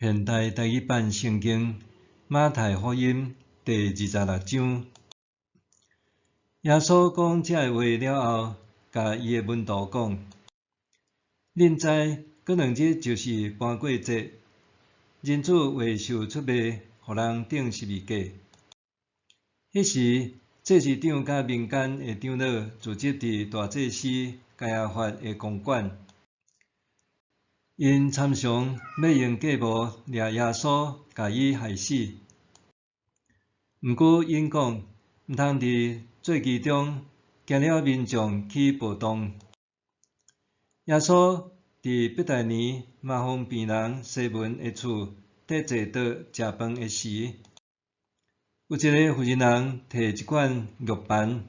現代台語版聖經馬太福音第26章。耶穌講這个話了後，共伊的門徒講：恁知，過兩日就是盤過節，人子會受出賣，予人釘十字架。彼時，祭司長佮民間的長老聚集佇大祭司該亞法的公館。𪜶參詳欲用計謀掠耶穌，共伊害死。毋過𪜶講，毋通佇節期中，驚了民眾起暴動。耶穌佇伯大尼麻風病人西門的厝佇坐桌食飯的時，有一个婦人人提一罐玉盤，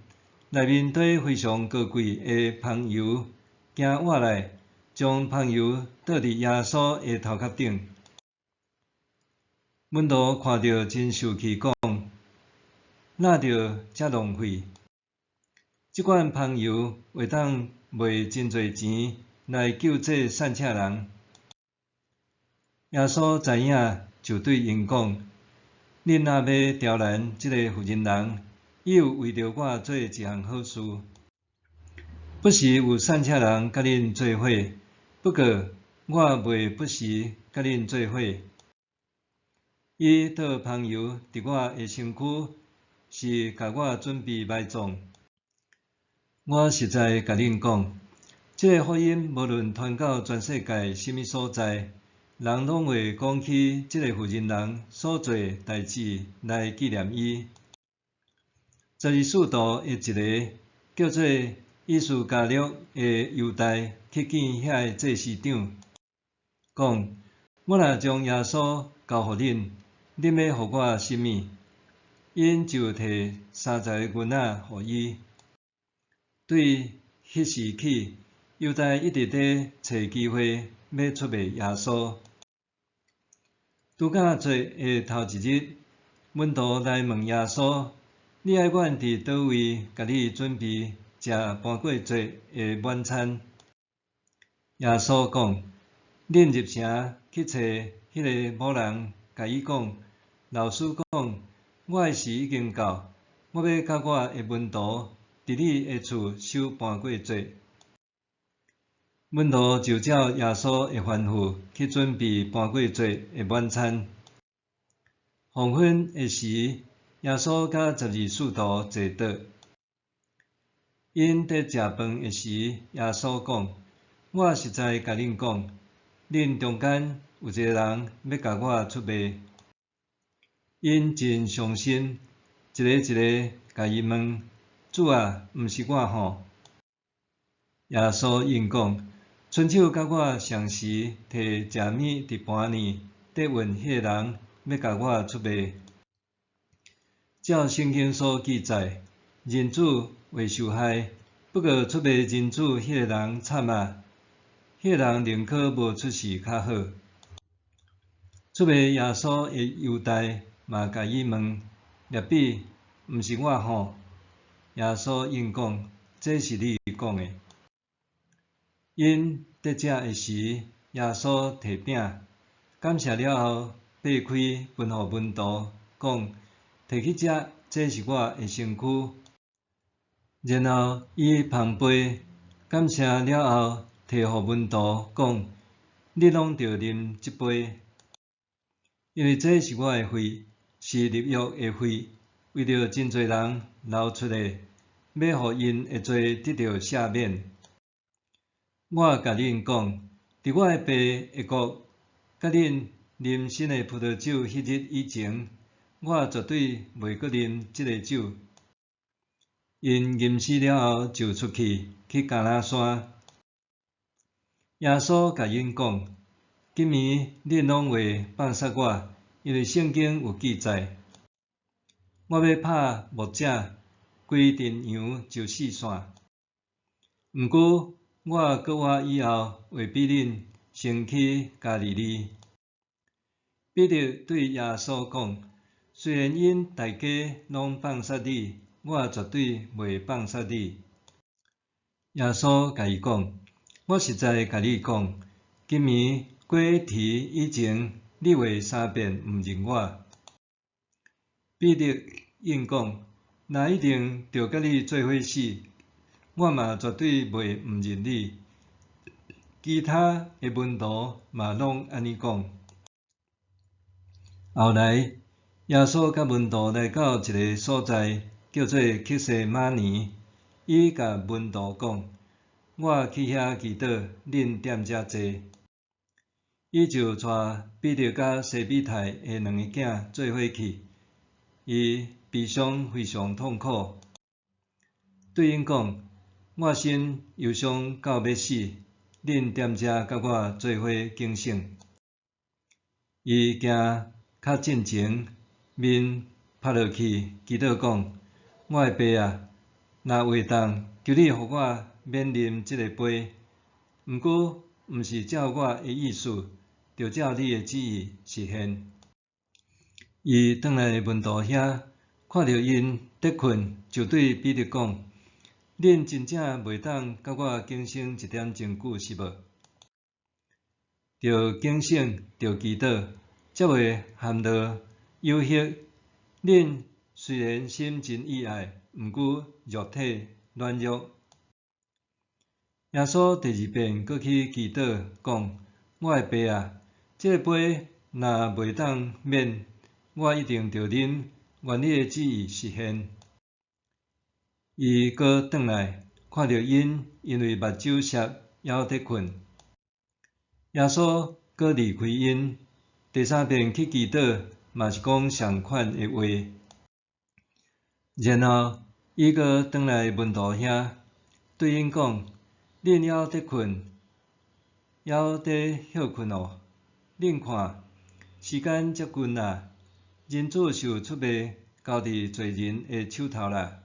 內面底非常高貴的香油，行倚來，將香油倒佇耶穌的頭殼頂。門徒看著真受氣，講：哪著遮浪費？這罐香油會當賣真濟錢來救濟散赤人。耶穌知影，就對𪜶講：恁若欲刁難這个婦人人，伊有為著我做一項好事。不時有散赤人佮恁做伙，不過我袂不時佮恁做伙。伊倒香油佇我的身軀，是共我準備埋葬。我實在共恁講，這个福音無論傳到全世界啥物所在，人攏會講起這個婦人人所做代誌來紀念伊。十二使徒的一个叫做伊斯加略的猶大去見遐个祭司長，講：我若將耶穌交予恁，恁欲予我啥物？𪜶就提30个銀仔予伊。對彼時起，猶大一直咧揣機會欲出賣耶穌。度假節的頭一日，門徒來問耶穌：你愛阮佇佗位共你準備食盤過節的晚餐？耶穌講：恁入城去揣彼个某人，共伊講：老師講，我的時已經到，我欲佮我的門徒佇你的厝守盤過節。門徒就照耶穌的吩咐去準備盤過節的晚餐。黃昏的時，耶穌佮十二使徒坐桌。𪜶佇食飯的時，耶穌講：我實在共恁講，恁中間有一个人欲共我出賣。𪜶真傷心，一个一个共伊問：主啊，毋是我吼？耶穌應講：伸手佮我相時提食物佇盤裡佇勻彼个人，欲共我出賣。照聖經所記載，人子會受害，不過出賣人子彼个人慘啊！彼个人寧可無出世較好。出賣耶穌的猶大嘛共伊問：拉比，毋是我吼？耶穌應講：這是你講的。𪜶佇食的時，耶穌提餅，感謝了後，擘開分予門徒，講：提去食，這是我的身軀。然後伊捧杯，感謝了後，提予門徒，講：恁攏著啉這杯，因為這是我的血，是立約的血，為著真濟人流出的，欲予𪜶的罪得著赦免。我共恁講，佇我的爸的國，佮恁啉新的葡萄酒彼日以前，我絕對袂閣啉這个酒。𪜶吟詩了後，就出去，去橄欖山。耶穌共𪜶講：今暝恁攏會放殺我，因為聖經有記載，我欲拍牧者，規陣羊就四散。毋過我復活以後，會比恁先去加利利。彼得對耶穌講：雖然𪜶大家攏放殺你，我絕對袂放殺你。耶穌共伊講：我實在共你講，今暝雞啼以前，你會三遍毋認我。彼得應講：若一定著佮你做伙死，我嘛絕對袂毋認你。其他的門徒嘛攏按呢講。後來，耶穌佮門徒來到一个所在，叫做客西馬尼。伊共門徒講：我去遐祈禱，恁踮遮坐。伊就帶彼得佮西庇太的兩个囝做伙去。伊悲傷非常痛苦，對𪜶講：我心憂傷到欲死，恁踮遮佮我做伙警醒。伊行較進前，面趴落去，祈禱講：我的爸啊，若會當，求你予我免啉這个杯。毋過，毋是照我的意思，著照你的旨意實現。伊轉來門徒遐，看著𪜶佇睏，就對彼得講：恁真正袂當佮我警醒一點鐘久是無？著警醒，著祈禱，才袂陷落誘惑。恁雖然心真意愛，毋過肉體軟弱。耶穌第二遍閣去祈禱，講：我的爸啊，這个杯若袂當免，我一定著啉，願你的旨意實現。伊閣轉來，看著𪜶因為目睭澀，猶佇睏。耶穌閣離開𪜶，第三遍去祈禱，嘛是講仝款的話。然後，伊閣轉來門徒遐，對𪜶講：恁猶佇睏，猶佇歇睏哦？恁看，時間接近啦，人子受出賣，交佇罪人的手頭啦。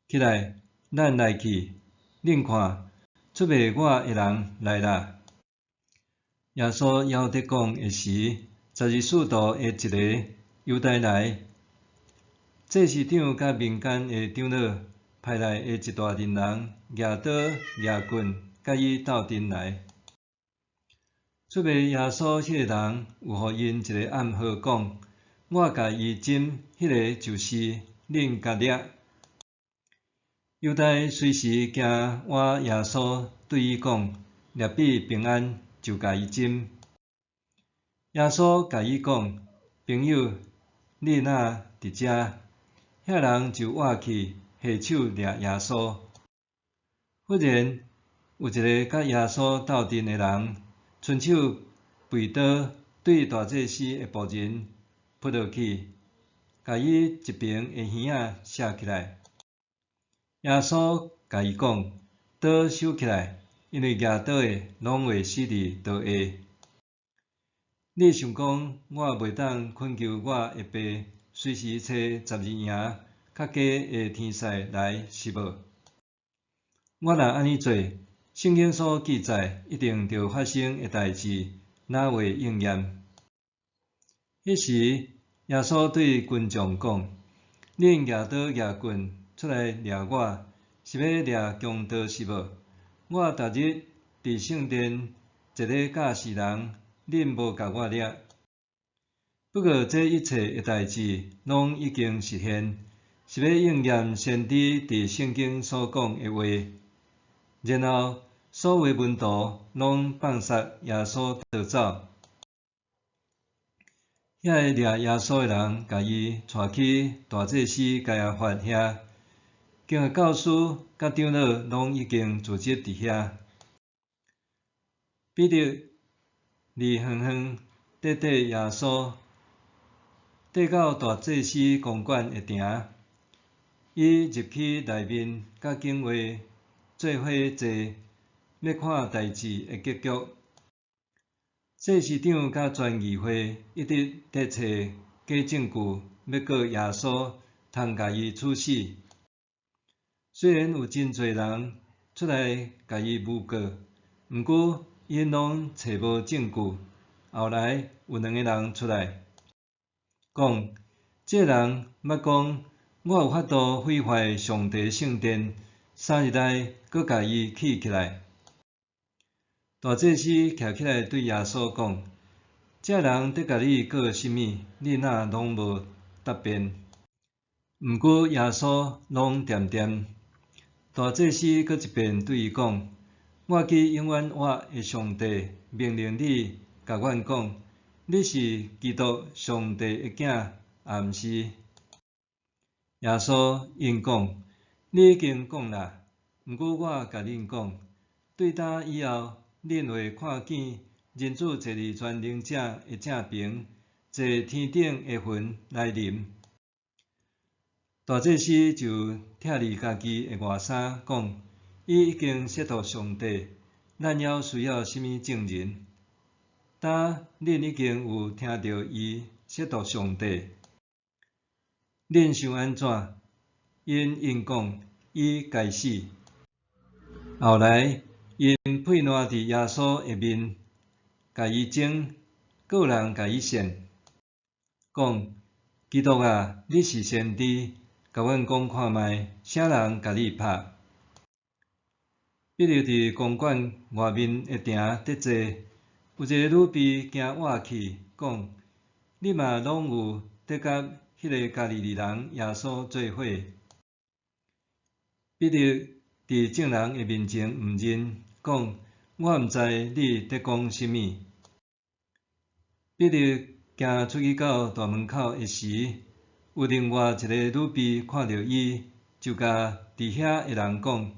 起來，咱來去。恁看，出賣我的人來啦。耶穌猶佇講的時，十二使徒的一个猶大來，祭司長佮民間的長老派來的一大陣人，舉刀舉棍，佮伊鬥陣來。出賣耶穌彼个人有予𪜶一个暗號，講：我共伊親，彼个就是，恁共掠。猶大隨時行倚耶穌，對伊講：拉比平安，就共伊親。耶穌共伊講：朋友，你哪佇遮？遐人就倚去下手掠耶穌。忽然有一个佮耶穌鬥陣的人，伸手背刀對大祭司的僕人撲落去，共伊一爿的耳仔卸起來。耶穌共伊講：刀收起來，因為舉刀的攏會死佇刀下。你想講我袂當懇求我的爸隨時差十二營較加的天使來，是無？我若按呢做，聖經所記載一定著發生的代誌，哪會應驗？彼時，耶穌對群眾講：恁舉刀舉棍出來掠我，是欲掠強盜是無？我逐日佇聖殿坐咧教示人，恁無共我掠。不過這一切的代誌攏已經實現，是欲應驗先知佇聖經所講的話。然後，所有門徒攏放捒耶穌逃走。遐个掠耶穌的人，共伊帶去大祭司該亞法遐，經學教師佮長老攏已經聚集佇遐。彼得離遠遠綴綴耶穌，綴到大祭司公館的埕。伊入去內面，佮警衛做伙坐，欲看代誌的結局。祭司長佮全議會一直佇揣假證據，欲告耶穌，通共伊處死。雖然有真濟人出來共伊誣告，毋過𪜶攏揣無證據。後來有兩个人出來講：這人捌講，我有法度毀壞上帝聖殿，3日內閣共伊起起來。大祭司徛起來對耶穌講：這人佇共你告啥物，你若攏無答辯？毋過耶穌攏恬恬。大祭司閣一遍對伊講：我記永遠活的上帝命令你共阮講，你是基督上帝的囝，抑毋是？耶穌應講：你已經講啦。毋過我共恁講，對今以後，恁會看見人子坐佇全能者的正爿，坐天頂的雲來臨。大祭司就拆離家己的外衫，講：伊已經褻瀆上帝，咱猶需要啥物證人？今恁已經有聽著伊褻瀆上帝，恁想按怎？𪜶應講：伊該死。後來，𪜶屁瀾佇耶穌的面，共伊爭，閣有人共伊扇，講：基督啊，你是先知，共阮講看覓，啥人共你拍？彼得佇公館外面的埕佇坐，有一个女婢行倚去，講：你嘛攏有佇佮彼个加利利人耶穌做伙。彼得佇眾人的面前毋認，講：我毋知你佇講啥物。彼得行出去到大門口的時，有另外一个女婢看著伊，就共佇遐的人講：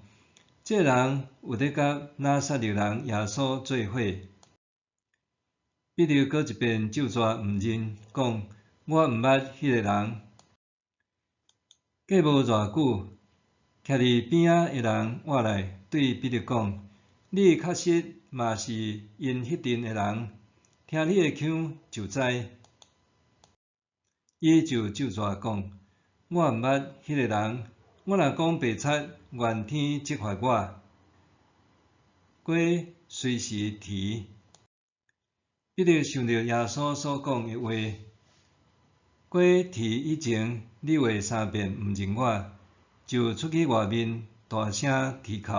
這个人有佇佮拿撒勒人耶穌做伙。彼得閣一遍咒蛇毋認，講：我毋捌彼个人。過無偌久，徛佇邊仔的人倚來對彼得講：你確實嘛是𪜶彼陣的人，聽你的腔就知。伊就咒蛇講：我毋捌彼个人，我若講白賊，願天責罰我。雞隨時啼。彼得想著耶穌所講的話：雞啼以前，你會三遍毋認我，就出去外面大聲啼哭。